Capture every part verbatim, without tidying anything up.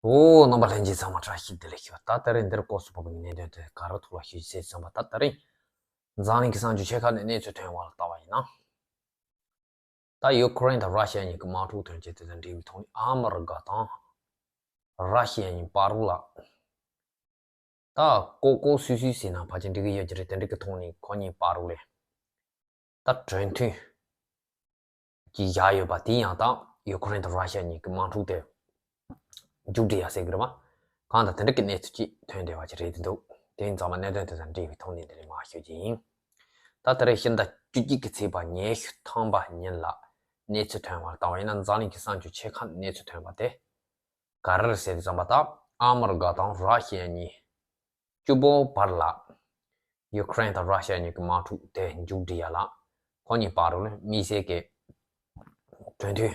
ཨོ། རྣམ་པ་ལྷན་རྒྱས་ཚང་མ་བཀྲ་ཤིས་བདེ་ལེགས་ཞུ། ད་ད་རིང་འདིར་སྐོར་སུ་བབས་པའི་གནད་དོན་དེ་ག་རེ་ཐོག་ལ་ཞུ་རྒྱུ་ཟེར་ཙམ་པ། ད་ད་རིང་འཛམ་གླིང་གི་ས་ཕྱོགས་ཆེ་ཁག་ནས་གནས་ཚུལ་ཐོན་པ་ལ་ལྟ་བ་ཡིན་ན། ད་ཡུ་ཁུ་རེན་དང་ར་ཤི་ཡ་གཉིས་ཀྱི་དམག་འཁྲུག་ཐོན་རྐྱེན་དེ་དང་འབྲེལ་བའི་ཐོག་ནས། ཨ་མི་རི་ཀ་དང་ར་ཤི་ཡ་གཉིས་བར་ལ་ད་ལྐོག་ལྐོག་སུད་སུད་ཟེར་ན་ཕལ་ཆེར་འགྲིག་གི་ཡོད་ཀྱི་རེད། དེ་འདྲ་གི་ཐོག་ནས་ཁོ་གཉིས་བར་ལ་ད་གྲོས་མཐུན་ཅིག་བཞག་ཡོད་པ་དེ་ཡང་ད་ཡུ་ཁུ་རེན་དང་ར་ཤི་ཡ་གཉིས་ཀྱི་དམག་འཁྲུག་དེ་མཇུག་སྒྲིལ་ཡ་ཟེར་གྱི་རེད་པ། གང་ལྟར་དེ་འདྲ་གི་གནས་ཚུལ་ཅིག་ཐོན་བསྡད་པ་ཅིག་རེད་འདུག་དེ་ཡིན་ཙང་མ་གནད་དོན་དེ་དང་འབྲེལ་བའི་ཐོག་ནས་འདི་ནས་མར་ཞུ་རྒྱུ་ཡིན། ད་ད་རེས་ཕྱི་ཟླ་བཅུ་གཅིག་གི་ཚེས་པ་ཉི་ཤུ་ཐམ་པ་ཉིན་ལ་གནས་ཚུལ་ཐོན་པར་བལྟ་བ་ཡིན་ན། འཛམ་གླིང་གི་ས་ཕྱོགས་ཆེ་ཁག་གནས་ཚུལ་ཐོན་པ་དེ་ག་རེ་རེད་ཟེར་དུས་ཙམ་པ། ད་ཨ་མི་རི་ཀ་དང་ར་ཤི་ཡ་གཉིས་གཅིག་པོ་བར་ལ་ཡུ་ཁུ་རེན་དང་ར་ཤི་ཡ་གཉིས་ཀྱི་དམག་འཁྲུག་དེ་མཇུག་སྒྲིལ་ཡ་ལ་ཁོ་གཉིས་བར་ལ་དམིགས་བསལ་གྱི་གྲོས་མཐུན་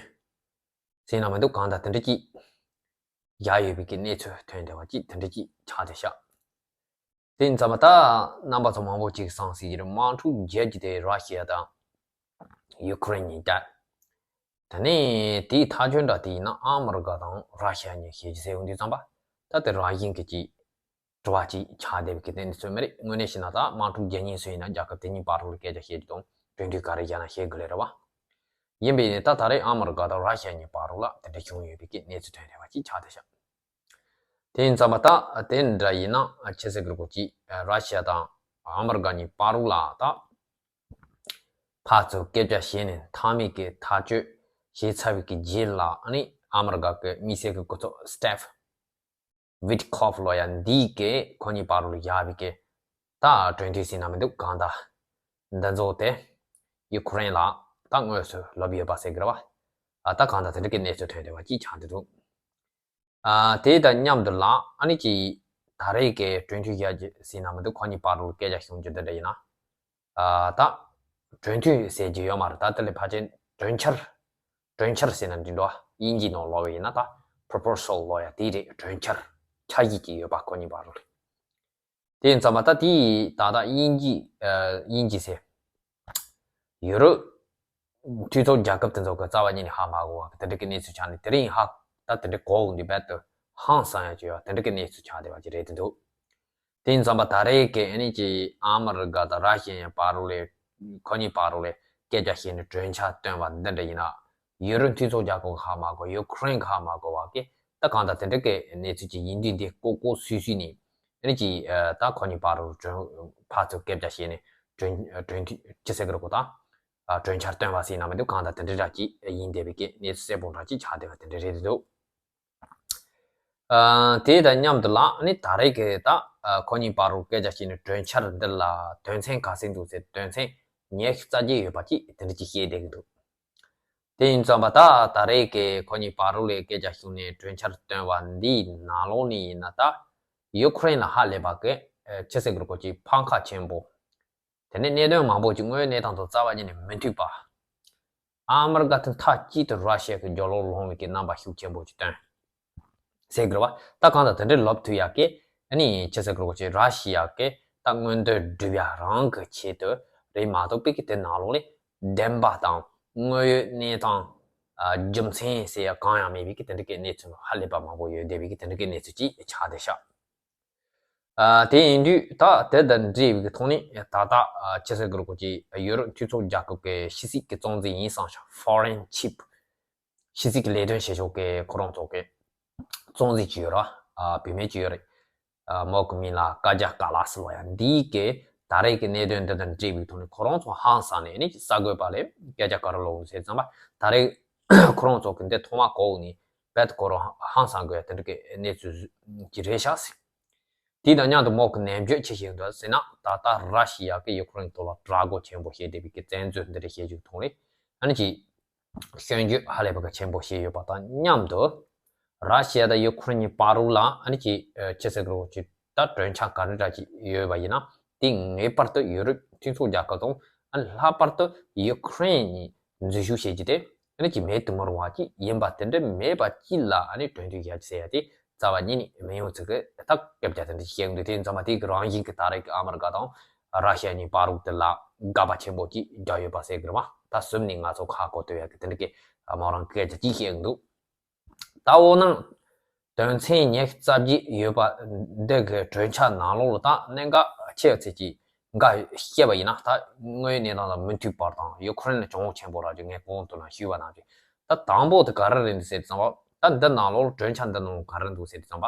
ཟེར་ན་མི་འདུག་གང་ལྟར་དེ་འདྲ་ཅིག་བཞག་ཡོད་པའི་གི་གནས་ཚུལ་ཐོན་བསྡད་པ་ཅིག་དེ་འདྲ་ཅིག་ཆགས་བསྡད་ཤག་དེ་ཡིན་ཙང་མ་ད་རྣམ་པ་ཚོ་མང་པོ་ཅིག་བསམ་སྲིད་ཀྱི་རེད། དམག་འཁྲུག་རྒྱག་རྒྱུ་དེ་ར་ཤི་ཡ་དང་ཡུ་ཁུ་རེན་གཉིས་ཀ། ད་ནི་དེའི་ཐག་གཅོད་འདྲ་དེ་ཡིན་ན་ཨ་མི་རི་ཀ་དང་ར་ཤི་ཡ་གཉིས་བྱེད་རྒྱུ་ཟེར་ཡོང་དུས་ཙམ་པ། ད་དེ་རང་བཞིན་གྱི་ཅིག་དྲི་བ་ཅིག་ཆགས་བསྡད་པའི་གི་གནས་ཚུལ་མ་རེད། དངོས་གནས་བཤད་ན་ད་དམག་འཁྲུག་རྒྱག་མཁན་སུ་ཡིན་ན་རྒྱལ་ཁབ་དེ་གཉིས་བར་ལ་སྐད་ཆ་བཤད་རྒྱུ་དང་གྲོས་མཐུན་ག་རེ་བཞག་ན་བཤད་དགོས་ལེ་རེད་པ། ཡིན་པས་ནི་ད་ད་རེས་ཨ་མི་རི་ཀ་དང་ར་ཤི་ཡ་གཉིས་བར་ལ་དེ་འདྲ་བྱུང་ཡོད་པའི་གི་གནས་ཚུལ་ཐོན་བསྡད་པ་ཅིག་ཆགས་བསྡད་ཤག་དེ་ཡིན་ཙམ་པ་ད་དེ་འདྲ་ཡིན་ན་ཆི་ཟེར་དགོས་རེད། ཅིག་ར་ཤི་ཡ་དང་ཨ་མི་རི་ཀ་གཉིས་བར་ལ་ད་ཕར་ཚུར་སྐད་ཆ་བཤད་ནས་མཐའ་མའི་གི་ཐག་གཅོད་བྱས་ཚར་བའི་གི་རྗེས་ལ། ཨ་ནི་ཨ་མི་རི་ཀ་གི་དམིགས་བསལ་གི་སྐུ་ཚབ་སི་ཊིབ་ཝིཊ་ཁོབ་ལོ་ཡ་འདིས་གི་ཁོ་གཉིས་བར་ལ་བཞག་པའི་གི་ད་གྲོས་མཐུན་ཟེར་ན་མི་འདུག་གང་ལྟར་འདི་ཚོ་དེ་ཡུ་ཁུ་རེན་ལ་ད་དངོས་སུ་ལབ་ཡོད་པ་ཟེར་གི་རེད་པ། ཨ་ད་གང་ལྟར་དེ་འདྲ་གི་གནས་ཚུལ་ཐོན་བསྡད་པ་ཅིག་ཆགས་བསྡད་འདུག་ཨ་དེ་དང་མཉམ་དུ་ལ་ཨ་ནི་ཅིག་ད་རེས་ཀྱི་གྲོས་མཐུན་བཞག་རྒྱུ་ཟེར་ན་མི་འདུག་ཁོ་གཉིས་བར་ལ་སྐད་ཆ་བྱུང་རྒྱུ་འདི་འདྲ་ཡིན་ན། ཨ་ད་གྲོས་མཐུན་ཟེར་གྱི་ཡོད་མ་རེད། ད་དེ་ལས་ཕལ་ཆེར་གྲོས་འཆར། གྲོས་འཆར་ཟེར་ན་འགྲིག་འགྲོ། དབྱིན་ཇིའི་ནང་ལབ་པ་ཡིན་ན་ད་པོ་རོ་པོ་སལ་ལབ་ཡ་དེ་རེད། གྲོས་འཆར་འཆར་གཞི་ཅིག་ཡོད་པ་ཁོ་གཉིས་བར་ལ། དེ་ཡིན་ཙང་མ་ད་དེའི་ད་ལྟ་དབྱིན་ཇི། ཨ་དབྱིན་ཇི་ཟེར། ཡུ་རོབ་འཐུས་ཚོགས་རྒྱལ་ཁབ་དེ་ཚོ་གི་རྩ་བ་ཉིད་ནས་ཧ་མ་གོ་བ་གི་དེ་འདྲ་གི་གནས་ཚུལ་ཆགས་ནས། དེ་རིང་ཧ་ད་དེ་འདྲ་གོ་འོང་དུས་རྦད་དེ་ཧང་སང་ཡ་ཅིག་ཡོད་དེ་འདྲ་གི་གནས་ཚུལ་ཆགས་བསྡད་པ་ཅིག་རེད་དེ་འདུག་དེ་ཡིན་ཙང་མ་ད་རེས་ཀྱི་ཨ་ནི་ཅིག་ཨ་མི་རི་ཀ་དང་ར་ཤི་ཡའི་བར་ལ་ཁོ་གཉིས་བར་ལ་སྐད་ཆ་བཤད་ནས་གྲོས་འཆར་བཏོན་པ་འདི་འདྲ་ཡིན་ན། ཡུ་རོབ་འཐུས་ཚོགས་རྒྱལ་ཁབ་ཧ་མ་གོ། ཡུ་ཁུ་རེན་གྱིས་ཧ་མ་གོ་བ་གི་ད་གང་ལྟར་དེ་འདྲ་གི་གནས་ཚུལ་ཅིག་ཡིན་དུས། འདི་ལྐོག་ལྐོག་སུད་སུད་ནས་ཨ་ནི་ཅིག་ཨ་ད་ཁོ་གཉིས་བར་ལ་གྲོས་ཕར་ཚུར་སྐད་ཆ་བཤད་ནས་གྲོས་གྲོས་མཐུན་ཅི་ཟེར་གི་རེད་གོ། ད་ཨ་གྲོས་འཆར་བཏོན་པ་ཟེར་ན་མི་འདུག་གང་ལྟར་དེ་འདྲ་འདྲ་ཅིག་ཡིན་བསྡད་པའི་གི་གནས་ཚུལ་གསལ་པོ་འདྲ་ཅིག་ཆགས་བསྡད་པ་དེ་འདྲ་རེད་འདུག་ཨ་དེ་དང་མཉམ་དུ་ལ་ནི་ད་རེས་ཀྱི་ད་ཨ་ཁོ་གཉིས་བར་ལ་སྐད་ཆ་བཤད་ནས་གྲོས་འཆར་འདི་ལ་དོན་ཚན་ག་ཚོད་འདུག་ཟེར། དོན་ཚན་ཉི་ཤུ་རྩ་བརྒྱད་ཡོད་པ་ཅིག་དེ་འདྲ་ཅིག་བཤད་བསྡད་ཀྱི་འདུག་དེ་ཡིན་ཙང་མ་ད་ད་རེས་ཀྱི་ཁོ་གཉིས་བར་ལ་སྐད་ཆ་བཤད་ནས་གྲོས་འཆར་བཏོན་པ་འདིའི་ནང་ལོགས་ནས་ཡིན་ན། ད་ཡུ་ཁུ་རེན་ལ་ཧ་ལས་པ་གི་ཨ་ཅི་ཟེར་དགོས་རེད་གོ། ཅིག་ཕམ་ཁ་ཆེན་པོ། དེ་ནས་གནད་དོན་མང་པོ་ཅིག་དངོས་ཡོད་གནས་སྟངས་དང་རྩ་བ་ཉིད་ནས་མི་མཐུན་པ། ཨ་མི་རི་ཀ་དེ་མཐའ་གཅིག་ཏུ་ར་ཤི་ཡ་གི་རྒྱབ་ལོགས་ལྷུང་བའི་གི་རྣམ་པ་ཤུགས་ཆེན་པོ་ཅིག་སྟོན་ཟེར་གི་རེད་པ། ད་གང་ལྟར་དེ་འདྲའི་ལབ་ཐུབ་ཡག་གི་ཨ་ནི་ཅི་ཟེར་དགོས་རེད་གོ། ཅིག་ར་ཤི་ཡ་གི་ད་མངོན་འདོད་སྒྲུབ་ཡ་རང་གི་ཆེད་དུ་རེད་མ་གཏོགས་པའི་གི་དེ་ནང་ལོགས་ནས་བདེན་པ་དང་དངོས་ཡོད་གནས་སྟངས་ཨ་རྒྱུ་མཚན་ཟེར་ཡ་གང་ཡང་མེད་པའི་གི་དེ་འདྲ་གི་གནས་ཚུལ་ཧ་ལས་པ་མང་པོ་ཡོད་བསྡད་པའི་གི་དེ་འདྲ་གི་གནས་ཚུལ་ཅིག་ཆགས་བསྡད་ཤག་ཨ་དེ་ཡིན་དུས་ད་དེ་དང་འབྲེལ་བའི་གི་ཐོག་ནས་ད་ལྟ་ཨ་ཅི་ཟེར་དགོས་རེད་གོ། ཅིག་ཡུ་རོབ་འཐུས་ཚོགས་རྒྱལ་ཁབ་ཀྱི་ཕྱི་སྲིད་ཀྱི་གཙོ་འཛིན་ཡིན་བསམ་ཤག་ཕོ་རེན་ཆིབ། ཕྱི་སྲིད་ཀྱི་ལས་དོན་བྱེད་ཕྱོགས་ཀྱི་ཁོ་རང་ཚོ་གི་གཙོ་འཛིན་ཅིག་ཡོད་ར། ཨ་བུད་མེད་ཅིག་ཡོད་རེད། ཨ་མོ་གི་མིང་ལ་ཀ་ཇ་ཀ་ལ་སི་ལབ་ཡ། འདིས་ཀྱི་ད་རེས་ཀྱི་གནད་དོན་འདི་དང་འབྲེལ་བའི་ཐོག་ནས་ཁོ་རང་ཚོ་ཧང་སངས་ནས་ནི་གསར་འགོད་པ་ལ་སྐད་ཆ་ག་རེ་ལབ་ཟེར་ཙམ་པ། ད་རེས་ཁོ་རང་ཚོ་གི་འདི་ཐོག་མ་གོ་ནས་རྦད་ཁོ་རང་ཧང་སངས་དགོས་ཡ་དེ་འདྲ་གི་གནས་ཚུལ་ཅིག་རེད་ཤག་ཟེར། དེ་དང་མཉམ་དུ་མོ་གི་ནན་བརྗོད་ཅི་བྱེད་འདུག་ཟེར་ན། ད་ལྟ་ར་ཤི་ཡ་གིས་ཡུ་ཁུ་རེན་ཐོག་ལ་དྲག་རྒོལ་ཆེན་པོ་བྱེད་བསྡད་པའི་གི་བཙན་འཛུལ་འདི་འདྲ་བྱེད་རྒྱུ་ཐོག་ནས་ཨ་ནི་ཅིག་སྐྱོན་བརྗོད་ཧ་ལས་པ་གི་ཆེན་པོ་བྱས་ཡོད་པ་དང་མཉམ་དུ། ར་ཤི་ཡ་དང་ཡུ་ཁུ་རེན་གཉིས་བར་ལ་ཨ་ནི་ཅིག་ཨ་ཅི་ཟེར་དགོས་རེད་གོ། ཅིག་ད་གྲོས་འཆར་ག་འདྲ་འདྲ་ཅིག་ཡོད་པ་ཡིན་ན། དེ་ངེས་པར་དུ་ཡུ་རོབ་མཐུན་ཚོགས་རྒྱལ་ཁབ་དང་ཨ་ནི་ལྷག་པར་དུ་ཡུ་ཁུ་རེན་གཉིས་འཛུལ་ཞུགས་བྱེད་རྒྱུ་དེ་ཨ་ནི་ཅིག་མེད་དུ་མི་རུང་བ་ཅིག་ཡིན་པ། དེ་འདྲ་མེད་པ་ཅིག་ལ་ཨ་ནི་གྲོས་མཐུན་བཞག་རྒྱུ་ཟེར་ཡ་དེ་རྩ་བ་ཉིད་ནས་མི་ཡོང་ཚུལ་གི་ད་སྐད་ཆ་དེ་འདྲ་ཞིག་བཤད་ཡོང་དུས། དེ་ཡིན་ཙང་མ་དེ་གི་རང་བཞིན་གྱི་ད་རེས་ཀྱི་ཨ་མི་རི་ཀ་དང་ར་ཤི་ཡ་གཉིས་བར་རུ་དེ་ལ་དགག་པ་ཆེན་པོ་ཅིག་རྒྱག་ཡོད་པ་ཟེར་གི་རེད་པ། ད་གཟོད་ནས་ང་ཚོ་ཁ་གོ་ཐུབ་ཡ་གི་དེ་འདྲ་གི་མོ་རང་སྐད་ཆ་ཅིག་བཤད་ཡོང་འདུག་ད་འོ་ན། དོན་ཚན་ཉི་ཤུ་རྩ་བརྒྱད་ཡོད་པ་འདི་གི་གྲོས་འཆར་ནང་ལོགས་ལ་ད་གནད་འགག་ཆེ་བ་ཚད་ཀྱི་འགའ་བཤད་པ་ཡིན་ན། ད་དངོས་ཡོད་གནས་སྟངས་དང་མི་མཐུན་པ་དང་ཡུ་ཁུ་རེན་ལ་གྱོང་ཆེན་པོ་རག་རྒྱུ་ངས་གོང་དུ་ནང་ཞུས་པ་ནང་བཞིན། ད་དང་པོ་དེ་ག་རེ་རེད་འདུག་ཟེར་དུས་ཙམ་པ། ད་འདི་ནང་ལོགས་གྲོས་འཆར་འདི་ནང་ག་རེ་འདུག་ཟེར་དུས་ཙམ་པ།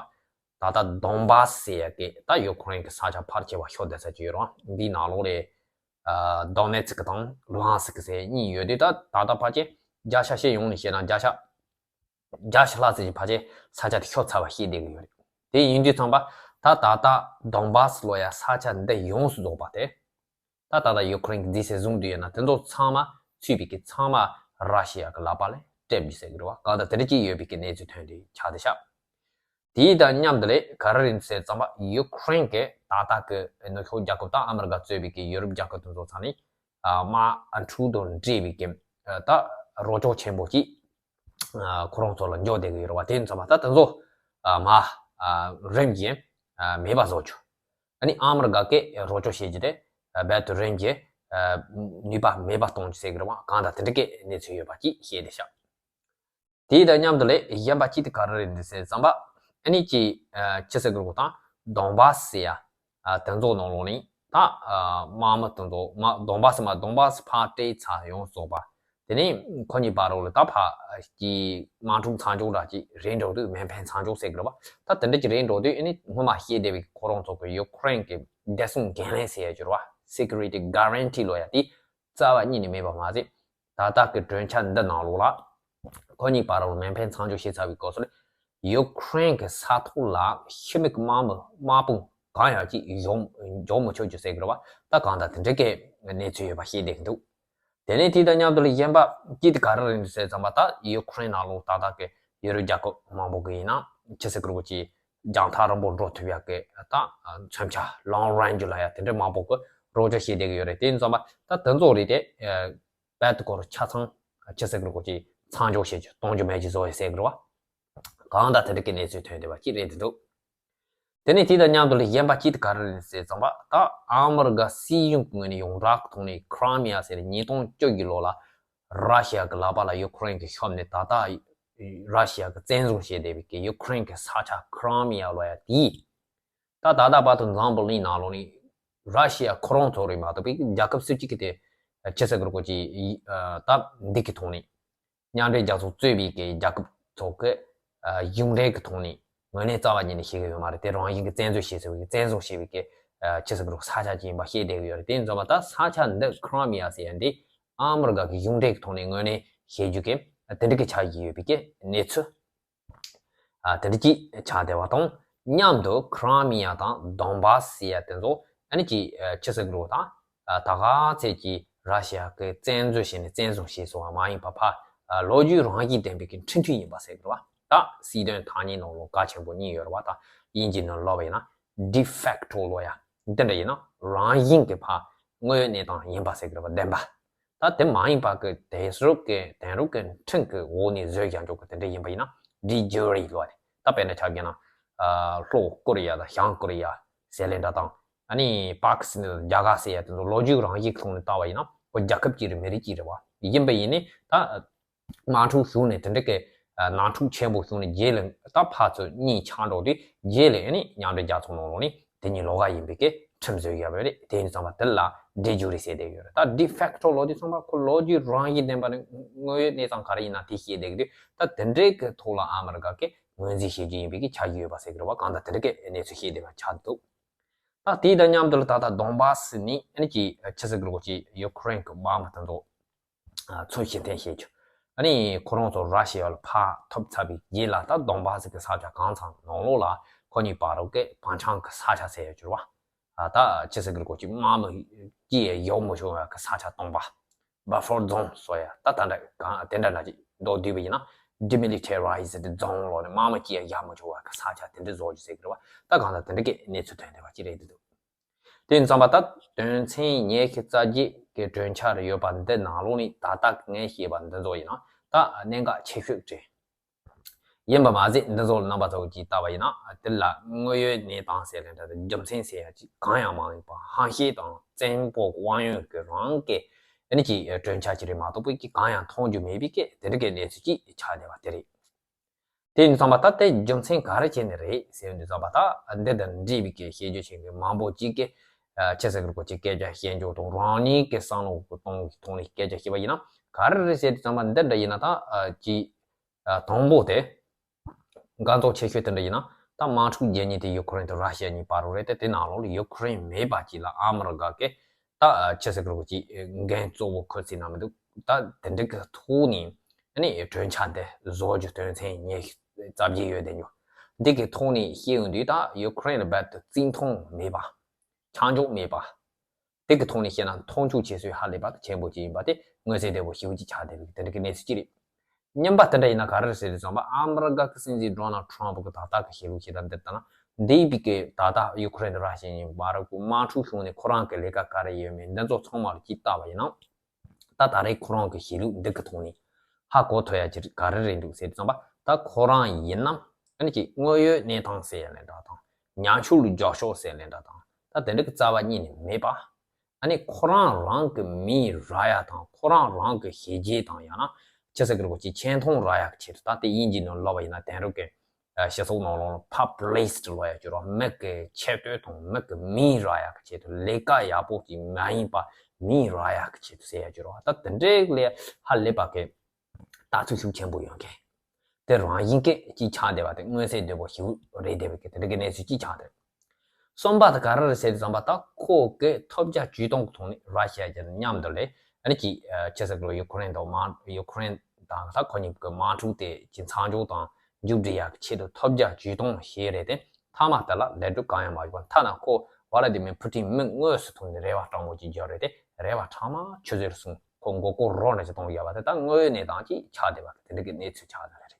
ད་ལྟ་དོན་བཱ་སི་ཟེར་ཡ་གི་ད་ཡུ་ཁུ་རེན་གི་ས་ཆ་ཕལ་ཆེ་བ་ཤོར་བསྡད་ས་ཅིག་ཡོད་རེད་བ། འདིའི་ནང་ལོགས་ལ་ཨ་དོ་ནེ་ཚིག་དང་ལུ་ཧན་སི་ཀི་ཟེར་གཉིས་ཡོད་དུས། ད་ད་ལྟ་ཕལ་ཆེར་བརྒྱ་ཆ་བཤད་ཡོང་ནས་བཤད་ན་བརྒྱ་ཆ་བརྒྱ་ཆ་ལྷག་ཙམ་ཞིག་ཕལ་ཆེར་ས་ཆ་དེ་ཤོར་ཚར་བ་ཤེས་བསྡད་ཀྱི་ཡོད་རེད། དེ་ཡིན་དུས་ཙམ་པ། ད་ད་ལྟ་དོན་བཱ་སི་ལབ་ཡ་ས་ཆ་འདི་ཡོངས་སུ་རྫོགས་པ་དེ། ད་ད་ལྟ་ཡུ་ཁུ་རེན་གྱིས་འཛིན་བྱེད་བཟུང་བསྡད་ཡོད་ན་དེ་ཚོ་ཚང་མ་ཚུད་པའི་གི་ཚང་མ་ར་ཤི་ཡ་གི་ལག་པ་ལ་སྤྲད་པ་ཟེར་གི་རེད་བ། གང་ལྟར་དེ་འདྲ་ཅིག་ཡོད་པའི་གི་གནས་ཚུལ་ཐོན་བསྡད་ཆགས་བསྡད་ཤག་དེའི་དང་མཉམ་དུ་ལ་ག་རེ་རེད་ཟེར་ཙམ་པ། ཡུ་ཁུ་རེན་གྱི་ད་ལྟ་གི་ནུབ་ཕྱོགས་རྒྱལ་ཁབ་དང་ཨ་མི་རི་ཀ་གཙོས་པའི་གི་ཡུ་རོབ་རྒྱལ་ཁབ་དེ་ཚོ་ཚང་ནས་ཨ་དམག་འཁྲུག་དང་འབྲེལ་བའི་གི་ཨ་ད་རོགས་སྐྱོར་ཆེན་པོ་ཅིག་ཨ་ཁོ་རང་ཚོ་ལ་འབྱོར་བསྡད་ཀྱི་ཡོད་རེད་བ། དེ་ཡིན་ཙམ་པ་ད་དེ་ཚོ་ཨ་མ་ཨ་རིམ་གྱིས་ཨ་མེད་པ་བཟོ་རྒྱུ། ཨ་ནི་ཨ་མི་རི་ཀ་གིས་རོགས་སྐྱོར་བྱེད་རྒྱུ་དེ་ཨ་རྦད་དེ་རིམ་གྱིས་ཨ་ནུས་པ་མེད་པ་གཏོང་རྒྱུ་ཟེར་གི་རེད་བ། གང་ལྟར་དེ་འདྲ་གི་གནས་ཚུལ་ཡོད་པ་ཅིག་བཤད་བསྡད་ཤག་དེ་དང་མཉམ་དུ་ལ་གཞན་པ་གཅིག་དེ་ག་རེ་རེད་འདུག་ཟེར་ཙམ་པ། ཨ་ནི་ཅིག་ཨ་ཅི་ཟེར་དགོས་རེད་དང་། དོན་བཱ་སི་ཟེར་ཡ་ཨ་དེ་ཚོ་ནང་ལོགས་ནས་ད་ཨ་དམག་མི་དེ་ཚོ་མ་དོན་བཱ་སི་མ་དོན་བཱ་སི་ཕར་སྤྲད་ཚར་ཡོངས་རྫོགས་པ། དེ་ནས་ཁོ་གཉིས་བར་ལ་ད་ཕར་གྱི་དམག་འཁྲུག་མཚམས་འཇོག་འདྲ་ཅིག་རེད་འགྲོ་དུས། མེ་འཕེན་མཚམས་འཇོག་ཟེར་གི་རེད་བ། ད་དེ་འདྲ་ཅིག་རེད་འགྲོ་དུས། ཨ་ནི་སྔོན་མ་བཤད་བསྡད་པའི་ཁོ་རང་ཚོ་གི་ཡུ་ཁུ་རེན་གྱི་བདེ་སྲུང་འགན་ལེན་ཟེར་ཡ་ཅིག་ཡོད་རེད་བ། སི་ཀུ་རི་ཊི་གྷ་རན་ཊི་ལབ་ཡ་དེ་རྩ་བ་ཉིད་ནས་མེད་པ་མ་ཟད། ད་ལྟ་གི་གྲོས་འཆར་འདི་ནང་ལོགས་ལ་ཁོ་གཉིས་བར་ལ་མེ་འཕེན་མཚམས་འཇོག་བྱས་ཚར་བའི་སྐབས་སུ་ལ། ཡུ་ཁུ་རེན་གྱི་ས་ཐོག་ལ་ཤི་མི་གི་དམག་མི་དམག་དཔུང་གང་ཡང་ཅིག་འཇོག་འཇོག་མི་ཆོག་རྒྱུ་ཟེར་གི་རེད་བ། ད་གང་ལྟར་དེ་འདྲ་གི་གནས་ཚུལ་ཡོད་པ་ཤེས་བསྡད་ཀྱི་འདུག་དེ་ནས་དེ་དང་མཉམ་དུ་ལ་གཞན་པ་གཅིག་དེ་ག་རེ་རེད་འདུག་ཟེར་ཙམ་པ། ད་ཡུ་ཁུ་རེན་ནང་ལོགས་ད་ལྟ་གི་ཡུ་རོབ་རྒྱལ་ཁབ་མང་པོ་གི་ཡིན་ན་ཅི་ཟེར་གི་རེད་གོ། ཅིག་རྒྱང་ཐག་རིང་པོ་འགྲོ་ཐུབ་ཡག་གི་ད་མཚོན་ཆ་ལོང་རེན་ཇི་ལབ་ཡ་དེ་འདྲ་མང་པོ་གི་རོགས་སྐྱོར་བྱེད་བསྡད་ཀྱི་ཡོད་རེད། དེ་ཡིན་ཙམ་པ་ད་དེ་ཚོ་རེད་དེ། རྦད་དེ་ཁོ་རང་ཆ་ཚང་ཅི་ཟེར་གི་རེད་གོ། ཅིག་མཚམས་འཇོག་བྱེད་རྒྱུ་གཏོང་རྒྱུ་མེད་རྒྱུ་བཟོ་ཡ་ཟེར་གི་རེད་བ། གང་ལྟར་དེ་འདྲ་གི་གནས་ཚུལ་ཐོན་བསྡད་པ་ཅིག་རེད་འདུག་དེ་ནས་དེ་དང་མཉམ་དུ་ལ་གཞན་པ་གཅིག་དེ་ག་རེ་རེད་ཟེར་ཙམ་པ། ད་ཨ་མི་རི་ཀ་སྲིད་གཞུང་གི་ངོས་ནས་ཡོངས་གྲགས་ཀྱི་ཐོག་ནས་ཁི་རི་མི་ཡ་ཟེར་ཉིས་སྟོང་བཅུ་གི་ལོ་ལ་ར་ཤི་ཡ་གི་ལག་པ་ལ་ཡུ་ཁུ་རེན་གྱིས་ཤོར་ནས། ད་ལྟ་ར་ཤི་ཡ་གིས་བཙན་བཟུང་བྱས་བསྡད་པའི་གི་ཡུ་ཁུ་རེན་གྱི་ས་ཆ་ཁི་རི་མི་ཡ་ལབ་ཡ་དེ། ད་ད་ལྟ་བར་དུ་འཛམ་བུ་གླིང་ནང་ལོགས་ནས་ར་ཤི་ཡ་ཁོ་རང་ཚོ་རེད་མ་གཏོགས་པའི་རྒྱལ་ཁབ་སུ་གཅིག་གིས་དེ་ཅི་ཟེར་གི་རེད་གོ། ཅིག་ད་འདི་གི་ཐོག་ནས། མཉམ་འབྲེལ་རྒྱལ་ཚོགས་གཙོས་པའི་གི་རྒྱལ་ཁབ་ཚོ་གི་ཨ་གཞུང་འབྲེལ་གི་ཐོག་ནས་ངོས་ནས་རྩ་བ་ཉིད་ནས་བྱེད་ཀྱི་ཡོད་མ་རེད། དེ་རང་བཞིན་གྱི་བཙན་བཟུང་བྱས་ཟེར་བའི་གི་བཙན་བཟུང་བྱས་པའི་གི་ཨ་ཅི་ཟེར་གི་རེད། ས་ཆ་ཅིག་ཡིན་པ་ཤེས་བསྡད་ཀྱི་ཡོད་རེད། དེ་ཡིན་ཙམ་པ་ད་ས་ཆ་འདི་ཁི་རི་མི་ཡ་ཟེར་ཡ་འདི་ཨ་མི་རི་ཀ་གི་གཞུང་འབྲེལ་གི་ཐོག་ནས་ངོས་ནས་བྱེད་རྒྱུ་གི་དེ་འདྲ་གི་ཆགས་ཀྱི་ཡོད་པའི་གི་གནས་ཚུལ། ཨ་དེ་འདྲ་ཅིག་ཆགས་བསྡད་པ་དང་མཉམ་དུ། ཁི་རི་མི་ཡ་དང་དོན་བཱ་སི་ཟེར་ཡ་དེ་ཚོ་ཨ་ནི་ཅིག་ཨ་ཅི་ཟེར་གི་རེད་དང་། ཨ་ད་ག་ཚད་ཀྱི་ར་ཤི་ཡ་གིས་བཙན་འཛུལ་བྱས་ནས་བཙན་བཟུང་བྱས་སོང་བ་མ་ཡིན་པ། ཕར་ཨ་ལོ་རྒྱུས་རང་བཞིན་ལྡན་པའི་གི་འཕྲིན་ཕྲན་ཡིན་པ་ཟེར་གི་རེད་བ། ད་སྲིད་དོན་ཐ་སྙད་ནང་ལོགས་གལ་ཆེན་པོ་གཉིས་ཡོད་རེད་བ། ད་དབྱིན་ཇིའི་ནང་ལབ་པ་ཡིན་ན་ཌི་ཕེག་ཊོ་ལབ་ཡ་འདི་འདྲ་ཡིན་ན། རང་བཞིན་གྱི་ཕར་དངོས་ཡོད་གནས་སྟངས་ཡིན་པ་ཟེར་གི་རེད་བ། བདེན་པ། ད་དེ་མ་ཡིན་པ་གི་དེང་རབས་ཀྱི་དེང་རབས་ཀྱི་འཕྲིན་གྱི་འོག་ནས་བཟོས་བཞག་འཇོག་གི་དེ་འདྲ་ཡིན་པ་ཡིན་ན་ཌི་ཇུ་རི་ལབ་རེད། ད་དཔེར་ན་ཆ་བཞག་ན་ཨ་ལྷོ་ཀོ་རི་ཡ་དང་བྱང་ཀོ་རི་ཡ་ཟེར་ལེ་འདྲ་དང་། ཨ་ནི་པཱ་ཀི་སི་ཐན་དང་རྒྱ་གར་ཟེར་ཡ་དེ་ཚོ་ལོ་རྒྱུས་རང་བཞིན་གྱི་ཐོག་ནས་བལྟ་བ་ཡིན་ན་ཁོ་རྒྱལ་ཁབ་གཅིག་རེད། མི་རིགས་གཅིག་རེད་བ། ཡིན་པ་ཡིན་ནའི་ད་དམག་འཁྲུག་བྱུང་ནས་དེ་འདྲ་གི་ཨ་ནང་འཁྲུག་ཆེན་པོ་བྱུང་ནས་རྗེས་ལ་ད་ཕར་ཚུར་གཉིས་ཆགས་འགྲོ་དུས། རྗེས་ལ་ཨ་ནི་མཉམ་འབྲེལ་རྒྱལ་ཚོགས་ནང་ལོགས་ནས་དེ་གཉིས་ལོགས་ཀ་ཡིན་པའི་གི་ཁྲིམས་བཟོས་ཡོད་པ་རེད། དེ་ཡིན་ཙང་པ་དེ་ལ་ཌི་ཇུ་རི་ཟེར་བསྡད་ཡོད་རེད། ད་ཌི་ཕེག་ཊོ་ལབ་དུས་ཙང་པ་ཁོ་ལོ་རྒྱུས་རང་བཞིན་ལྡན་པ་ནས་དངོས་ཡོད་གནས་སྟངས་ག་རེ་ཡིན་ན་དེ་བཤད་བསྡད་ཀྱི་དུས། ད་དེ་འདྲའི་གི་ཐོག་ལ་ཨ་མི་རི་ཀ་གིས་ངོས་འཛིན་བྱེད་རྒྱུ་ཡིན་པའི་གི་ཆགས་ཀྱི་ཡོད་པ་ཟེར་གི་རེད་བ། གང་ལྟར་དེ་འདྲ་གི་གནས་ཚུལ་བཤད་བསྡད་པ་ཆགས་འདུག་ད་དེ་དང་མཉམ་དུ་ལ་ད་ལྟ་དོན་བཱ་སི་ནས་ཨ་ནི་ཅིག་ཅི་ཟེར་གི་རེད་གོ། ཅིག་ཡུ་ཁུ་རེན་གྱི་དམག་མི་དེ་ཚོ་ཨ་ཚུར་ཕྱིར་འཐེན་བྱེད་རྒྱུ། ཨ་ནི་ཁོ་རང་ཚོ་ར་ཤི་ཡ་ལ་ཕར་ཐོབ་ཚར་བའི་རྗེས་ལ་ད་དོན་བཱ་སི་གི་ས་ཆ་གང་ཚང་ནང་ལོགས་ལ་ཁོ་གཉིས་བར་དུ་གི་བང་ཆེན་གྱི་ས་ཆ་ཟེར་ཡ་ཅིག་ཡོད་རེད་བ། ཨ་ད་ཅི་ཟེར་གི་རེད་གོ། ཅིག་དམག་མི་སྐྱེལ་ཡ་ཡོང་མི་ཆོག་པ་གི་ས་ཆ་སྟོང་པ། བྷ་ཕར་ཛོན་ཟེར་ཡ་ད་ད་འདྲ་གང་དེ་འདྲ་འདྲ་ཅིག་མདོར་བསྡུས་པ་ཡིན་ན་ཌི་མི་ལི་ཊེ་རའི་ཛི་ཌི་ཛོན་ལབ་ནས་དམག་མི་སྐྱེལ་ཡ་ཡོང་མི་ཆོག་པ་གི་ས་ཆ་དེ་འདྲ་བཟོ་རྒྱུ་ཟེར་གི་རེད་བ། ད་གང་ལྟར་དེ་འདྲ་གི་གནས་ཚུལ་ཐོན་བསྡད་པ་ཅིག་རེད་འདུག་དེ་ཡིན་ཙང་པ་ད་དོན་ཚན་ཉི་ཤུ་རྩ་བརྒྱད་ཀྱི་གྲོས་འཆར་ཡོད་པ་འདི་ནང་ལོགས་ནས་ད་ལྟ་ངས་བཤད་པ་འདི་ཚོ་ཡིན་ན་ད་གནད་འགག་ཆེ་ཤོས་རེད། ཡིན་པ་མ་ཟད་འདི་ཚོ་ལ་རྣམ་པ་ཚོ་གིས་བལྟས་པ་ཡིན་ན་དེ་ལ་དངོས་ཡོད་གནས་སྟངས་ཟེར་ལེ་འདྲ་དང་རྒྱུ་མཚན་ཟེར་ཡ་ཅིག་གང་ཡང་མ་ཡིན་པ། ཧམ་བཤད་དང་བཙན་པོ་དབང་ཡོད་ཀྱི་རང་གི་ཨ་ནི་ཅིག་གྲོས་འཆར་ཅིག་རེད་མ་གཏོགས་པའི་གི་གང་ཡང་མཐོང་རྒྱུ་མེད་པའི་གི་དེ་འདྲ་གི་གནས་ཚུལ་ཅིག་ཆགས་བསྡད་པ་དེ་རེད། དེ་ཡིན་དུས་ཙམ་པ་ད་དེ་རྒྱུ་མཚན་ག་རེ་བྱས་ནས་རེད་ཟེར་དུས་ཙམ་པ་ད་འདི་དང་འབྲེལ་བའི་གི་བཤད་རྒྱུ་ཞིག་གི་མང་པོ་ཅིག་གིས་ཆི་ཟེར་གི་རེད་གོ་ཅིག་སྐད་ཆ་བཤད་རྒྱུ་དང་རང་ཉིད་ཀྱི་བསམ་བློ་གི་གཏོང་གི་ཐོག་ནས་སྐད་ཆ་བཤད་པ་ཡིན་ན་ག་རེ་རེད་ཟེར་དུས་ཙམ་པ་འདི་འདྲ་ཡིན་ན་ད་ཅི་དང་པོ་དེ། འགག་རྩོད་ཆེ་ཤོས་དེ་འདྲ་ཡིན་ན་ད་དམག་འཁྲུག་རྒྱག་མཁན་དེ་ཡུ་ཁུ་རེན་དང་ར་ཤི་ཡ་གཉིས་བར་རེད་དེ། དེ་ནང་ལོགས་ལ་ཡུ་ཁུ་རེན་མེད་པ་ཅིག་ལ་ཨ་མི་རི་ཀ་གིས་ད་ཆི་ཟེར་གི་རེད་གོ་ཅིག་འགན་གཙོ་བོ་ཁུར་ཚིག་ན་མི་འདུག་ད་དེ་འདྲ་གི་ཐོག་ནས་ཨ་ནི་གྲོས་འཆར་འདི་བཟོ་རྒྱུ་དོན་ཚན་ཉི་ཤུ་རྩ་བརྒྱད་ཡོད་དེ་ཉོ། འདི་གི་ཐོག་ནས་བཤད་ཡོང་དུས་ད་ཡུ་ཁུ་རེན་ལ་རྦད་དེ་བརྩི་མཐོང་མེད་པ། ཆ་འཇོག་མེད་པ། དེ་གི་ཐོག་ནས་བཤད་ན་མཐོང་ཆུང་བྱེད་སྲོལ་ཧ་ལས་པ་ཆེན་པོ་ཅིག་ཡིན་པ་དེ་མངོན་གསལ་དོད་པོ་ཞེ་པོ་ཅིག་ཆགས་བསྡད་པའི་དེ་འདྲ་གི་གནས་ཚུལ་ཅིག་རེད། གཉིས་པ་དེ་འདྲ་ཡིན་ན་ག་རེ་རེད་ཟེར་དུས་ཙམ་པ་ཨ་མི་རི་ཀ་གི་སྲིད་འཛིན་ཌོ་ནལ་ཊམ་ཕ་གི་ད་ལྟ་གི་བཤད་ལུགས་ཤིག་དང་འདིར་ལྟ་ན་འདི་ཡིན་པའི་གི་ད་ལྟ་ཡུ་ཁུ་རེན་དང་ར་ཤི་ཡ་གཉིས་བར་གི་དམག་འཁྲུག་བྱུང་ནས་ཁོ་རང་གི་ལས་ཀ་ག་རེ་ཡོད་མེད་འདི་ཚོ་ཚང་མ་ལ་ཅིག་བལྟས་པ་ཡིན་ན། ད་ད་རེས་ཁོ་རང་གི་བཤད་ལུགས་འདི་གི་ཐོག་ནས་ཧ་གོ་ཐུབ་ཡ་ཅིག་ག་རེ་རེད་འདུག་ཟེར་དུས་ཙམ་པ་ད་ཁོ་རང་ཡིན་ན་ཨ་ནི་ཅིག་དངོས་ཡོད་གནས་སྟངས་ཟེར་ཡ་ལས་འདྲ་དང་ཉམ་ཆུང་ལ་རྒྱབ་སྐྱོར་ཟེར་ཡ་ལས་འདྲ་དང་ད་དེ་འདྲ་གི་རྩ་བ་ཉིད་ནས་མེད་པ། ཨ་ནི་ཁོ་རང་རང་གི་མིང་རག་ཡ་དང་ཁོ་རང་རང་གི་བྱས་རྗེས་དང་ཡང་ན་ཆི་ཟེར་གི་རེད་གོ་ཅིག་ཆེ་མཐོང་རག་ཡ་གི་ཆེད་དུ་ད་དེ་དབྱིན་ཇིའི་ནང་ལབ་པ་ཡིན་ན་དེང་རབས་ཀྱི་སྤྱི་ཚོགས་ནང་ལོགས་ལ་པོ་པུ་ལི་སི་ཊི་ལབ་ཡ་ཅིག་ཡོད་རེད། མི་གི་ཆེ་བསྟོད་དང་མི་གི་མིང་རག་ཡ་གི་ཆེད་དུ་ལས་ཀ་ཡག་པོ་ཅིག་མ་ཡིན་པ་མིང་རག་ཡ་གི་ཆེད་དུ་ཟེར་ཡ་ཅིག་ཡོད་རེད། ད་དེ་འདྲའི་ལས་ཧ་ལས་པ་གི་ལྟ་ཚུལ་ཤུགས་ཆེན་པོ་ཡོང་མཁན། དེ་རང་བཞིན་གྱིས་ཅིག་ཆགས་བསྡད་པ་དེ་མངོན་གསལ་དོད་པོ་ཞེ་པོ་རེད་བསྡད་པའི་གི་དེ་འདྲ་གི་གནས་ཚུལ་ཅིག་ཆགས་བསྡད། གསུམ་པ་དེ་ག་རེ་རེད་ཟེར་དུས་ཙམ་པ་ད་ཁོ་གི་ཐོབ་རྒྱ་ཇུས་གཏོང་གི་ཐོག་ནས་ར་ཤི་ཡ་གི་མཉམ་དུ་ལས་ཨ་ནི་ཅིག་ཆི་ཟེར་གི་རེད་ཡུ་ཁུ་རེན་དང་དམག་ཡུ་ཁུ་རེན་དང་ད་ཁོ་གཉིས་ཀྱི་དམག་འཁྲུག་དེ་ཅིག་མཚམས་འཇོག་དང་མཇུག་སྒྲིལ་ཡག་གི་ཆེད་དུ་ཐོབ་རྒྱ་ཇུས་གཏོང་བྱས་རེད་དེ། མཐའ་མ་དེ་ལ་ལས་སྒྲུབ་གང་ཡང་མ་བྱུང་བ་མཐའ་ན་ཁོ་ཝ་ལ་ཏི་མིར་ཕུ་ཏིན་མི་དངོས་སུ་ཐུག་ནས་རེ་བ་སྤྲང་པོ་ཅིག་བརྒྱབ་རེད་དེ་རེ་བ་ཕྲ་མ་ཆུད་ཟོས་སུ་སོང་། ཁོ་མགོ་སྐོར་རོ་འདྲ་ཅིག་གཏོང་ཡོད་པ་དེ་ད་དངོས་ཡོད་གནས་སྟངས་ཅིག་ཆགས་བསྡད་པ་དེ་འདྲ་གི་གནས་ཚུལ་ཆགས་བསྡད་པ་རེད།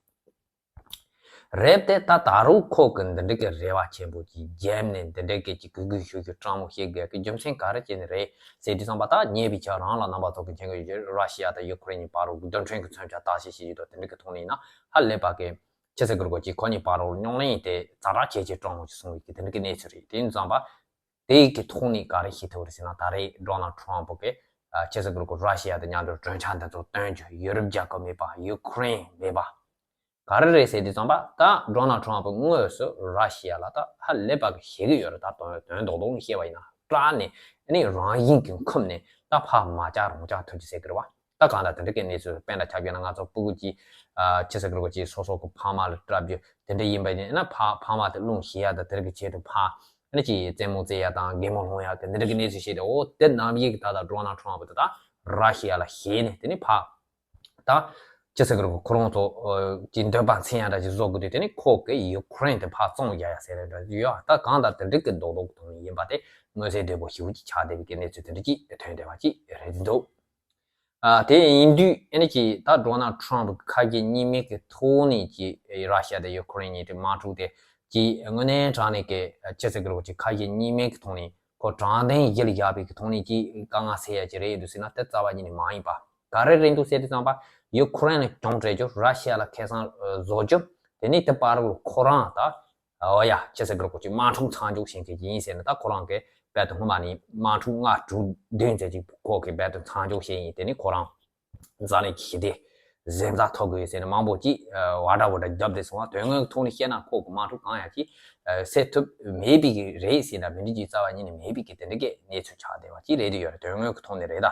རེད་དེ་ད་ད་རུང་ཁོ་གི་འདི་འདྲ་གི་རེ་བ་ཆེན་པོ་ཅིག་བརྒྱབ་ནས་འདི་འདྲ་གི་ཅིག་གུས་གུས་ཞུ་རྒྱུ་སྤྲང་མོ་བཤད་དགོས་ཀྱི་རྒྱུ་མཚན་ག་རེ་བྱས་ནས་རེད་ཟེར་དུས་ཙམ་པ་ད་ཉེ་བའི་ཆར་རང་ལ་རྣམ་པ་ཚོ་གི་མཁྱེན་གི་ཡོད་རེད། ར་ཤི་ཡ་དང་ཡུ་ཁུ་རེན་གཉིས་བར་རུ་རྡུལ་ཕྲན་གྱི་མཚོན་ཆ་བརྟག་དཔྱད་བྱེད་ཀྱི་འདུག་དེ་འདྲ་གི་ཐོག་ནས་ཡིན་ན་ཧ་ལས་པ་གི་ཆི་ཟེར་དགོས་རེད་གོ་ཅིག་ཁོ་གཉིས་བར་རུ་རྙོག་གླེང་དེ་ཛ་དྲག་ཇེ་ཆེ་སྤྲང་མོ་ཅིག་སོང་བའི་གི་དེ་འདྲ་གི་གནས་ཚུལ་རེད། དེ་ཡིན་ཙང་པ་དེ་ཡི་གི་ཐོག་ནས་ག་རེ་ཤེས་ཐུབ་རེད་ཟེར་ན་ད་རེས་ཌོ་ནལ་ཊམ་ཕ་གི་ཆི་ཟེར་དགོས་རེད་གོ་ར་ཤི་ཡ་དང་མཉམ་དུ་གྲོས་འཆར་འདི་ཚོ་བཏོན་རྒྱུ་ཡུ་རོབ་རྒྱལ་ཁབ་མེད་པ་ཡུ་ཁུ་རེན་མེད་པ་ག་རེ་རེད་ཟེར་དུས་ཙམ་པ་ད་ཌོ་ནལ་ཊམ་ཕ་དངོས་སུ་ར་ཤི་ཡ་ལ་ད་ཧ་ལས་པ་གི་ཞེད་ཀྱི་ཡོད་རེད། ད་དོན་དོན་རྡོག་རྡོག་ནས་བཤད་པ་ཡིན་ན་སྐྲག་ནས་ཨ་ནི་རང་བཞིན་གྱི་འཁུམས་ནས་ད་ཕར་མ་བཅར་རང་བཅར་ཐུབ་རྒྱུ་ཟེར་གི་རེད་བ། ད་གང་ལྟར་དེ་འདྲ་གི་གནས་ཚུལ་དཔེ་འདྲ་ཆགས་ཡོད་ན་ང་ཚོ་སྤུ་གུ་གཅིག་ཨ་ཆི་ཟེར་གི་རེད་གོ་ཅིག་སོ་སོ་གི་ཕ་མ་ལ་སྐྲག་རྒྱུ་དེ་འདྲ་ཡིན་པ་ཡིན་ན་ཕ་ཕ་མ་དེ་སློང་ཞེད་ཡ་དང་དེ་འདྲ་གི་ཆེད་དུ་ཕ་ཨ་ནི་ཅིག་རྩེད་མོ་རྩེ་ཡ་དང་གད་མོ་སློང་ཡ་དེ་འདྲ་གི་གནས་ཚུལ་བཤད་དེ་འོ་དེ་ནམ་ཞིག་ད་ལྟ་ཌོ་ནལ་ཊམ་ཕ་དེ་ད་ར་ཤི་ཡ་ལ་ཞེད་ནས་དེ་ནི་ཕ་ད་ཆི་ཟེར་གི་རེད་གོ་ཁོ་རང་ཚོ་ཨ་ཅིག་འདོད་པ་འཚེར་ཡ་འདྲ་ཅིག་བཟོ་གི་དུས་དེ་ནི་ཁོ་གི་ཡུ་ཁུ་རེན་དེ་ཕར་བཙོང་རྒྱག་ཡ་ཟེར་ཡ་འདྲ་ཡོད་ད་གང་ལྟར་དེ་འདྲ་གི་རྡོག་རྡོག་གི་ཐོག་ནས་ཡིན་པ་དེ་མངོན་གསལ་དོད་པོ་ཞེ་པོ་ཅིག་ཆགས་བསྡད་པའི་གི་གནས་ཚུལ་དེ་འདྲ་ཅིག་ཐོན་བསྡད་པ་ཅིག་རེད་འདུག་ཨ་དེ་ཡིན་དུས་ཨ་ནི་ཅིག་ད་ཌོ་ནལ་ཊམ་ཕ་ཁ་ཞེ་གཉིས་མེད་ཀྱི་ཐོག་ནས་ཅིག་ར་ཤི་ཡ་དང་ཡུ་ཁུ་རེན་གཉིས་དེ་དམག་འཁྲུག་དེ་ཅིག་དངོས་གནས་དྲང་གནས་ཀྱི་ཆི་ཟེར་གི་རེད་ཅིག་ཁ་ཞེ་གཉིས་མེད་ཀྱི་ཐོག་ནས་ཁོ་དྲང་བདེན་གཞི་ལ་བཞག་པའི་གི་ཐོག་ནས་ཅིག་དཀའ་ངལ་སེལ་ཡ་ཅིག་རེད་འདུག་ཟེར་ན་དེ་རྩ་བ་ཉིད་ནས་མ་ཡིན་པ། ག་རེ་རེད་འདུག་ཟེར་དུས་ཙམ་པ་ཡུ་ཁུ་རེན་ལ་གྱོང་སྤྲད་རྒྱུ་ར་ཤི་ཡ་ལ་ཁེ་བཟང་བཟོ་རྒྱུ་དེ་ནས་དེ་བར་ལ་ཁོ་རང་ད། ཨོ་ཡ་ཆི་ཟེར་གི་རེད་གོ་ཅིག་དམག་འཁྲུག་མཚམས་འཇོག་བྱེད་མཁན་ཅིག་ཡིན་ཟེར་ན་ད་ཁོ་རང་གིས་རྦད་དེ་སྔོན་མ་ནས་དམག་འཁྲུག་ལྔ་དྲུག་བདུན་ཙམ་ཅིག་ཁོ་གིས་རྦད་དེ་མཚམས་འཇོག་བྱས་ཡིན། དེ་ནི་ཁོ་རང་འཛམ་གླིང་གི་ཞི་བདེ་གཟེངས་རྟགས་ཐོབ་དགོས་ཟེར་ནས་མང་པོ་ཅིག་ཨ་བ་ད་བ་ད་རྒྱབ་བསྡད་སོང་བ། དོན་དངོས་ཀྱི་ཐོག་ནས་བཤད་ན་ཁོ་གི་དམག་འཁྲུག་གང་ཡང་ཅིག་ཨ་སེལ་ཐུབ་མེད་པའི་གི་རེད་ཟེར་ན་མི་འགྲིག་རྒྱུ་རྩ་བ་ཉིད་ནས་མེད་པའི་གི་དེ་འདྲ་གི་གནས་ཚུལ་ཆགས་བསྡད་པ་ཅིག་རེད་དེ་ཡོད་རེད། དོན་དངོས་ཀྱི་ཐོག་ནས་རེད་ད།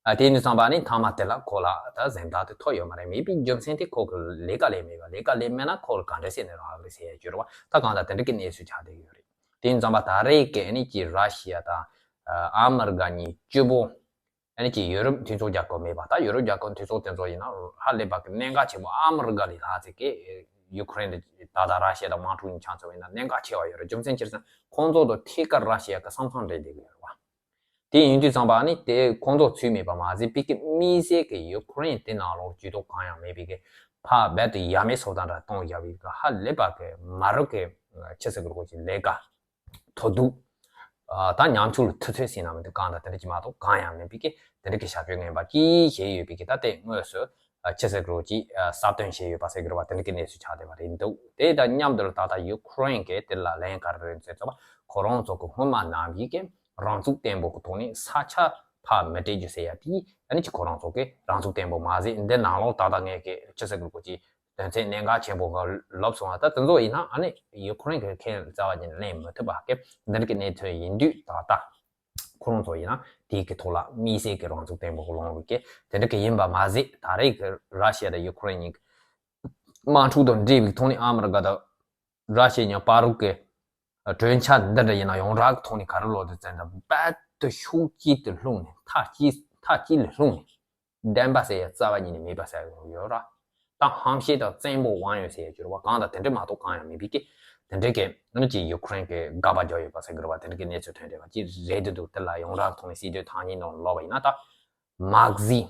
ཨ་དེ་ནི་བསམ་པ་ནི་མཐའ་མ་དེ་ལ་ཁོ་ལ་ད་གཟེངས་རྟགས་དེ་ཐོབ་ཡོད་མ་རེད། མེད་པའི་རྒྱུ་མཚན་དེ་ཁོ་གི་ལས་ཀ་ལས་མེད་པ། ལས་ཀ་ལས་མེད་ན་ཁོ་ལ་ག་འདྲ་ཟེར་ནས་རག་གི་ཟེར་ཡ་ཅིག་ཡོད་རེད་བ། ད་གང་ལྟར་དེ་འདྲ་གི་གནས་ཚུལ་ཆགས་བསྡད་ཡོད་རེད། དེ་ཡིན་ཙང་པ་ད་རེས་ཀྱི་ཨ་ནི་ཀྱི་ར་ཤི་ཡ་དང་ཨ་མི་རི་ཀ་གཉིས་གཅིག་པོ་ཨ་ནི་ཀྱི་ཡུ་རོབ་མཐུན་ཚོགས་རྒྱལ་ཁབ་མེད་པ། ད་ཡུ་རོབ་རྒྱལ་ཁབ་མཐུན་ཚོགས་དེ་ཚོ་ཡིན་ན་ཧ་ལས་པ་གི་གནད་འགག་ཆེན་པོ་ཨ་མི་རི་ཀ་ལས་ལྷག་ཚད་ཀྱི་ཡུ་ཁུ་རེན་དེ་ད་ལྟ་ར་ཤི་ཡ་དང་དམག་འཁྲུག་གཉིས་ཆགས་ཚར་བ་ཡིན་ན་གནད་འགག་ཆེ་བ་ཡོད་རེད། རྒྱུ་མཚན་ཅི་རེད་ཟེར་ན་ཁོང་ཚོ་དང་ཐད་ཀར་ར་ཤི་ཡ་གི་ས་མཚམས་འབྲེལ་བསྡད་ཀྱི་ཡོད་རེད་བ། དེ་ཡིན་དུས་ཙམ་པ་ནི་དེ་ཁོང་ཚོ་ཚུད་མེད་པ་མ་ཟད་པའི་གི་དམིགས་བསལ་གྱི་ཡུ་ཁུ་རེན་དེ་ནང་ལོགས་ཇུས་གཏོགས་གང་ཡང་མེད་པའི་གི་ཕར་རྦད་དེ་ཡ་མེད་སོ་ད་འདྲ་གཏོང་བཞག་པའི་གི་ཧ་ལས་པ་གི་མ་རབས་ཀྱི་ཆི་ཟེར་གི་རེད་གོ་ཅིག་ལས་ཀ་མཐོ་གདུང་ད་ཉམ་ཆུང་ལ་ཐུབ་ཚོད་ཟེར་ན་མི་འདུག་གང་ལྟར་དེ་འདྲ་ཅིག་མ་གཏོགས་གང་ཡང་མེད་པའི་གི་དེ་འདྲ་གི་བྱ་སྤྱོད་ངན་པ་ཅིག་བྱས་ཡོད་པའི་གི་ད་དེ་དངོས་སུ་ཆི་ཟེར་གི་རེད་གོ་ཅིག་གསར་བཏོན་བྱས་ཡོད་པ་ཟེར་གི་རེད་བ། དེ་འདྲ་གི་གནས་ཚུལ་ཆགས་བསྡད་པ་རེད་འདུག་དེ་དང་མཉམ་དུ་ལ་ད་ལྟ་ཡུ་ཁུ་རེན་གི་དེ་ལ་ལན་ག་རེ་རེད་ཟེར་ཙམ་པ་ཁོ་རང་ཚོ་གི་སྔོན་མ་ནམ་ཞིག་གི་རང་ཚུགས་བརྟན་པོ་གི་ཐོག་ནས་ས་ཆ་ཕར་མི་སྤྲད་རྒྱུ་ཟེར་ཡ་དེ་ཨ་ནི་ཅིག་ཁོ་རང་ཚོ་གི་རང་ཚུགས་བརྟན་པོ་མ་ཟད་འདི་ནང་ལོགས་ད་ལྟ་ངས་གི་ཆི་ཟེར་གི་རེད་གོ་ཅིག་ དོན་ཚན་གནད་འགག་ཆེན་པོ་ག་ལབ་སོང་བ། ད་དེ་ཚོ་ཡིན་ན་ཨ་ནི་ཡུ་ཁུ་རེན་གྱི་ཁེ་ལ་རྩ་བ་ཉིད་ནས་ལེན་མི་ཐུབ་པ་གི་འདི་འདྲ་གི་གནས་ཚུལ་ཡིན་དུས། ད་ལྟ་ཁོ་རང་ཚོ་ཡིན་ན་དེའི་གི་ཐོག་ལ་དམིགས་བསལ་གྱི་རང་ཚུགས་བརྟན་པོ་ལོང་བའི་གི་དེ་འདྲ་གི་ཡིན་པ་མ་ཟད། ད་རེས་ཀྱི་ར་ཤི་ཡ་དང་ཡུ་ཁུ་རེན་གཉིས་ཀྱི་དམག་འཁྲུག་དང་འབྲེལ་བའི་ཐོག་ནས་ཨ་མི་རི་ཀ་དང་ར་ཤི་ཡ་གཉིས་བར་དུ་གི་གྲོས་འཆར་འདི་འདྲ་ཡིན་ན་ཡོངས་གྲགས་ཀྱི་ཐོག་ནས་ག་རེ་ལབ་འདུག་ཟེར་ན། རྦད་དེ་ཤུགས་སྐྱེད་དུ་ལྷུང་ནས། མཐའ་སྐྱེད་མཐའ་སྐྱེད་ལ་ལྷུང་ནས། བདེན་པ་ཟེར་ཡ་རྩ་བ་ཉིད་ནས་མེད་པ་ཟེར་ཡོད་ར། ད་ཧམ་བཤད་དང་བཙན་པོ་དབང་ཡོད་ཟེར་ཡ་གྱུར་པ་གང་དང་དེ་འདྲ་མ་གཏོགས་གང་ཡང་མེད་པའི་གི་དེ་འདྲ་གི་ཨ་ནི་ཅིག་ཡུ་ཁུ་རེན་གྱི་དགག་པ་རྒྱག་ཡོད་པ་ཟེར་གྱི་རེད་པ། དེ་འདྲ་གི་གནས་ཚུལ་ཐོན་བསྡད་པ་ཅིག་རེད་འདུག་དེ་ལ་ཡོངས་གྲགས་ཐོག་ནས་སྲིད་དོན་ཐག་ཉེ་ནང་ལོག་པ་ཡིན་ན། ད་མཱག་ཟི་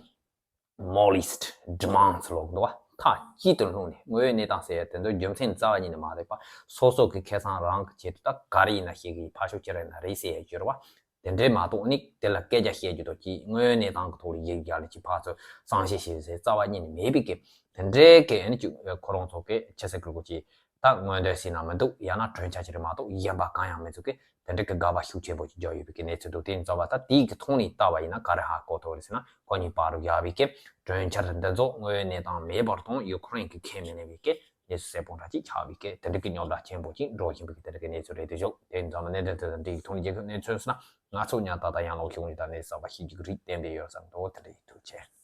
མོ་ལིས་ཊི་ཌི་མཱན་ཌི་ལོག་འདུག་བ། མཐའ་སྐྱིད་དུ་ལྷུང་ནས། དངོས་ཡོད་གནས་སྟངས་ཟེར་ཡ་དེ་ཚོ་རྒྱུ་མཚན་རྩ་བ་ཉིད་ནས་མ་རེད་པ། སོ་སོ་གི་ཁེ་བཟང་རང་གི་ཆེད་དུ་ད་ག་རེ་ཡིན་ན་བཤད་གི་ཕར་ཕྱོགས་ཁྱེད་རང་ཡིན་ན་རེད་ཟེར་ཡ་གྱུར་པ། དེ་འདྲས་མ་གཏོགས་ནི་དེ་ལ་སྐད་ཆ་བཤད་རྒྱུ་དང་ཅིག་དངོས་ཡོད་གནས་སྟངས་ཀྱི་ཐོག་ལ་ཡིག་རྒྱག་ལ་ཅིག་ཕར་ཚུར་གསང་བཤད་བྱེད་ཟེར་རྩ་བ་ཉིད་ནས་མེད་པའི་གི་དེ་འདྲས་གི་ཨ་ནི་ཅིག་ཁོ་རང་ཚོ་གི་ཆི་ཟེར་དགོས་གི་ཅིག་ད་མངོན་འདོད་ཟེར་ན་མི་འདུག་ཡང་ན་གྲོས་འཆར་ཅིག་རེད་མ་གཏོགས་གཞན་པ་གང་ཡང་མི་འདུག་གི་དེ་འདྲས་གི་དགག་པ་ཤུགས་ཆེན་པོ་ཅིག་རྒྱག་ཡོད་པའི་གི་གནས་ཚུལ་འདུག་དེ་ཡིན་ཙང་བ་ད་དེའི་གི་ཐོག་ནས་ལྟ་བ་ཡིན་ན་ག་རེ་ཧ་གོ་ཐུབ་རེད་ཟེར་ན། ཁོ་གཉིས་བར་དུ་བཞག་པའི་གི་གྲོས་འཆར་འདི་ཚོ་དངོས་ཡོད་གནས་སྟངས་མེད་པར་དང་ཡུ་ཁུ་རེན་གྱི་ཁས་མི་ལེན་པའི་གི་གནས་ཚུལ་གསལ་པོ་འདྲ་ཅིག་ཆགས་པའི་གི་དེ་འདྲ་གི་རྙོག་དྲ་ཆེན་པོ་ཅིག་འགྲོ་བཞིན་པའི་གི་དེ་འདྲ་གི་གནས་ཚུལ་རེད་དེ་བཞུགས། དེ་ཡིན་ཙང་གནད་དོན་དེ་དང་འབྲེལ་ཡོད་ཐོག་ནས་རྒྱལ་ཁབ་གནས་ཚུལ་ཟེར་ན། ང་ཚོ་ཉག་ཏག་ཏག་ཡང་ལོག་ཤོག་ནས་ད་གནས་གསར་པ་ཤེས་རྒྱུ་གི་རིགས་གཏན་འབེབས་ཡོད་ཙང་འདུག་དེ་འདྲ་ཡིན། ཐུགས་རྗེ་ཆེ།